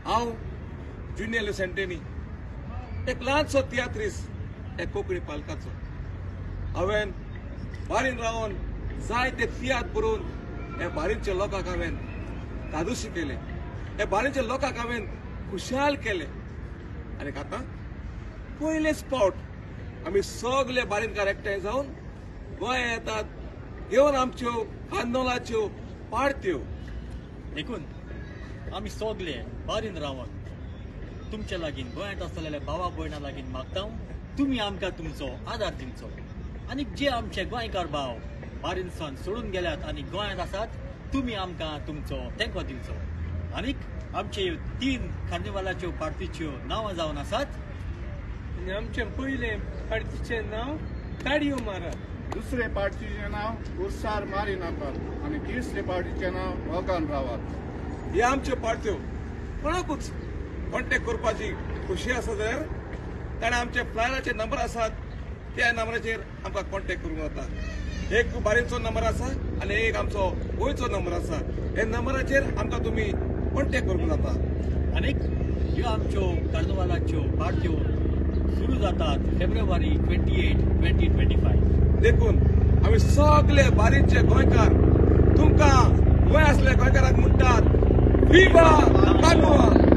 हांव जुनियर सेंटेनी, एक ल्हानसो तियात्रीस, एक कोंकणी पालकाचो. हांवें बारीन रावन जायते तियात्र बरोवन हे बारींच्या लोकांक हांवें धादोशी केले, हे बारींच्या लोकांक हांवें खुशाल केले. आनी आतां पयलेच फावट आमी सगळे बारींकार एकठांय जावन गोंया येतात घेवन आमच्यो कार्नोलाच्यो पार्ट्यो. देखून आमी सगळे बारीन रावन तुमच्या लागीं गोंयांत आसलेल्या भावा भयणां लागीं मागता, तुमी आमकां तुमचो आदार दिवचो. आनी जे आमचे गोंयकार भाव बारीनसान सोडून गेल्यात आनी गोंयांत आसात, तुमी आमकां तुमचो तेंको दिवचो. आनीक आमचे 3 कार्निवालाच्यो पार्टीच्यो नांवां जावन आसात. आनी आमचें पयलें पार्टीचें नांव ताडयो मारात, दुसरे पार्टीचें नांव उर्सार मारी नाकात आनी तिसरे पार्टीचें नांव वगान रावात. हे आमच्यो पार्ट्यो कोणाकूच कॉन्टेक्ट करपाची खुशी आसा जाल्यार ताणें आमचे फ्लायराचे नंबर आसात, त्या नंबराचेर आमकां कॉन्टेक्ट करूंक जाता. एक बारींचो नंबर आसा आनी एक आमचो गोंयचो नंबर आसा. हे नंबराचेर आमकां तुमी कॉन्टेक्ट करूंक जाता. आनीक ह्यो आमच्यो कार्निवालाच्यो पार्ट्यो सुरू जातात फेब्रुवारी 28, 2025. देखून आमी सगळे बारींचे गोंयकार तुमकां गोंय आसले गोंयकारांक म्हणटात, विवा कार्निवाल.